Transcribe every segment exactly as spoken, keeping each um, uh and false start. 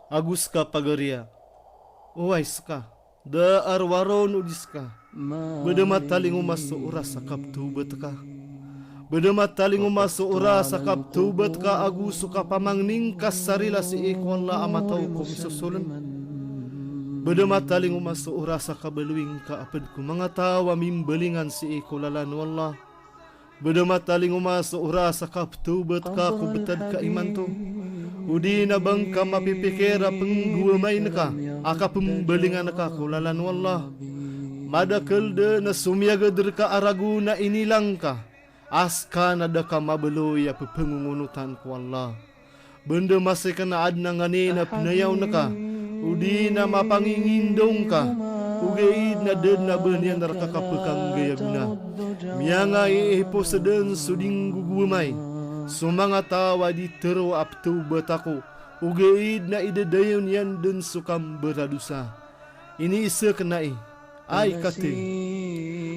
Ago ska pagariya, oway ska, da a rowar on o di ska. Ba da matalingoma so oras a kapthawbat ka. Ba da matalingoma so oras a kapthawbat ka ago so kapamangni ngka sa rila sii ko Allah a mataw ko misosoln. Ba da matalingoma so oras a kabaloy ngka a pd ko manga taw a mimbalingan sii ko lalan o Allah. Ba da matalingoma so oras a kapthawbat ka ko btad ka imanto. O di na ba ngka mapipikir a pnggowamayn ka a kapmbalingan ka ko lalan o Allah. Madakl dn a somiyagad rka a ragon a inilang ka a ska na da ka mabaloy a pphangongonotan ko Allah. Ba nda masakn a adn a nganin a pnayawn ka, o di na mapangingindaw ngka, ogaid na da dn a ba niyan rka kapkanggayagoona. Miyangaiipos dn so di nggogowamay so manga taw a di tharoa a pthawbat ako, ogaid na idadayon iyan dn so kambaradosa. Iniiza kna i, ay kathay,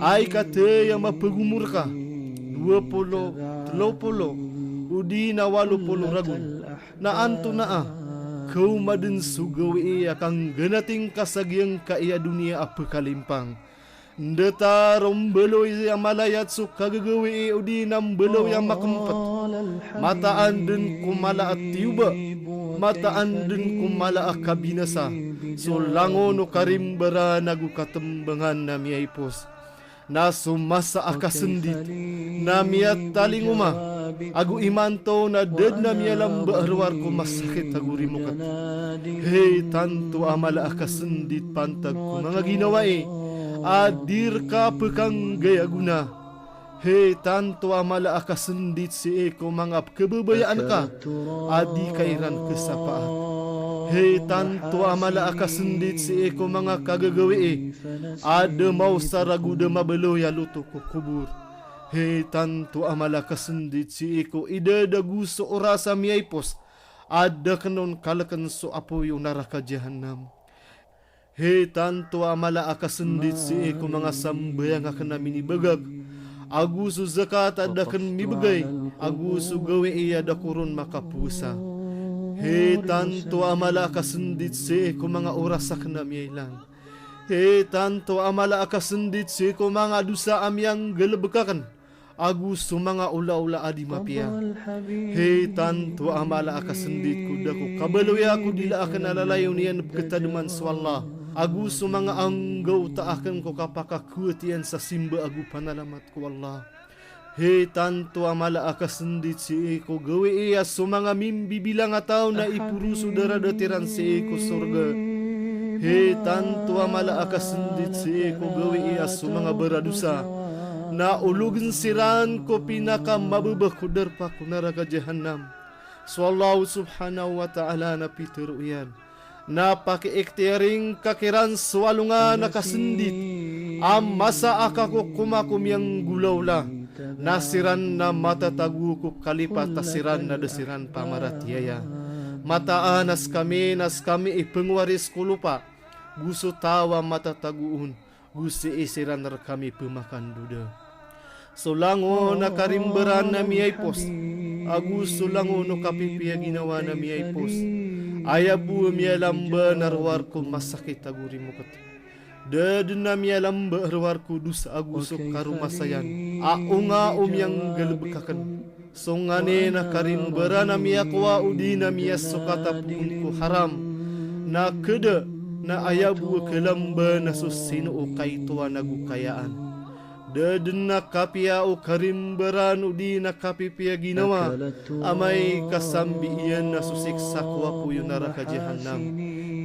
ay kathay a mapagomor ka, dowa polo, tlo polo, o di na walo polo ragon, na antonaa, kaoma dn so gawii a kangganating ka sa giyangkai a doniya a pkalimpang. Nda ta roo mbaloy a malayat so kagagawii o di na mbaloy a makmpt. Mataan dn ko mala a tiyoba, mataan dn ko mala a kabinasa so langon o karimbaran ago katmbangan a miyaipos. Na so masa a kasndit na miyatalingoma, ago imanto na da dn a miyalamba a rowar ko masakit ago rimokt. Hay tanto a mala a kasndit pantag ko manga ginawai a di rka pkanggayagoona. Hay tanto a mala a kasndit sii ko manga pkhababayaan ka a di ka iran khasapaat. Hay tanto a mala a kasndit sii ko manga kagagawii a da maosar ago da mabaloy a loto ko kobor. Hay tanto a mala a kasndit sii ko idad ago so oras a miyaipos a da kn on kalkn so apoy o naraka jahannam. Hay tanto a mala a kasndit sii ko manga sambayang akn a minibagak, ago so zakat a da kn mibgay, ago so gawii a da ko ron makapowasa. Hay tanto a mala a kasndit sii ko manga oras akn a miyailang. Hay tanto a mala a kasndit sii ko manga dosa a miyanggalbk akn, ago so manga olaola a di mapiya. Hay tanto a mala a kasndit ko da ko kabaloya ko dila akn a lalayon iyan pkhatadman so Allah, ago so manga anggawta akn ko kapakakowat iyan sa simba ago panalamat ko Allah. Hay tanto a mala a kasndit sii ko gawii a so manga mimbibilang a taw na iporo so daradat iran sii ko sorga. Hay tanto a mala a kasndit sii ko gawii a so manga baradosa na ologn siran ko pinakamababa ko darpa ko naraka jahannam. So Allah subhanahu wa ta'ala na pitharo iyan na pakiikhtiyari ngka kiran so alongan a kasndit a masa a kakokoma ko miyanggolaola, na siran na matatago ko kalipat a siran na da siran pamaratiyaya. Mataan a skami na skami i pngwaris ko lopa, go so taw a matatago on, go sii siran rkami pmakandoda. So langon a karimbaran a miyaipos, ago so langon o kapipiya ginawa na miyaipos, aya bo a miyalamba na rowar ko masakit ago rimokt. Da dn a miyalamba a rowar ko dosa ago so karomasayan a onga o miyanggalbk akn. So nganin a karimbaran a miyakowa odi na miyasokat a poon ko haram, na khada na aya bo a khalamba na so sino o kaitowan ago kayaan. Da dn a kapiya o karimbaran odi na kapipiya ginawa, amay ka sambi iyan na so siksa ko apoy o naraka jahannam.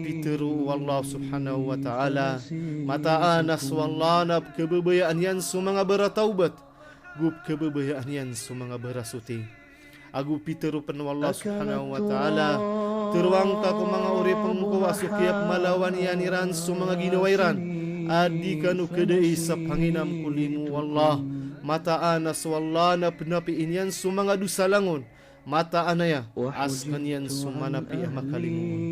Pitharo o Allah subhanahu wa ta'ala, mataan a so Allah na pkhababayaan iyan so manga baratawbat, go pkhababayaan iyan so manga barasoti. Ago pitharo pn o Allah subhanahu wa ta'ala, tharoa ngka ko manga oripn ko a so kiyapmalawan iyan iran so manga ginawa iran a di kano khadai sa panginam ko limo o Allah. Mataan a so Allah na pnapiin iyan so manga dosa langon. Mataan aya a skaniyan so manapi a makalimo on.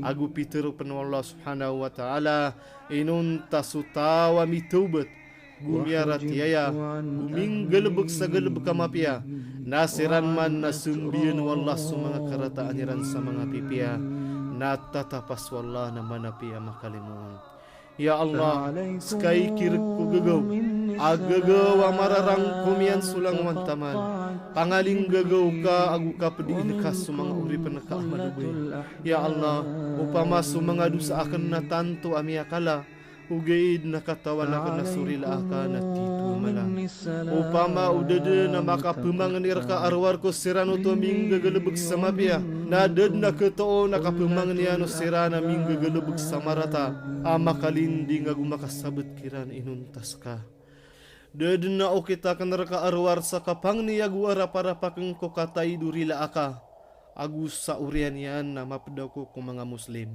Ago pitharo pn o Allah subhanahu wa ta'ala, inonta so taw a mitawbat, go miyaratiyaya, go minggalbk sa galbk a mapiya, na siran man na sambiyan o Allah so manga karataan iran sa manga pipiya. na tatapas o Allah na manapiya a makalimoon. Ya Allah, ska i kirk ko gagaw a gagaw a mararangkom iyan so langowan taman. Pangalinggagaw ka ago kapdiin ka so manga oripn ka a malobay. Ya Allah, opama so manga dosa akn na tanto a miyakala, ogaid na katawan akn a so rila aka na tito a mala. Opama o da dn a makapmangni rka a rowar ko siran oto a minggagalbk sa mapiya, na da dn a khatoon a kapmangni iyan o siran a minggagalbk sa marata a makalinding ago makasabt kiran inonta ska. Da dn a okit akn rka a rowar sa kapangni ago a raparapakn ko kataid o rila aka ago sa oriyan iyan a mapda ko ko manga Muslim.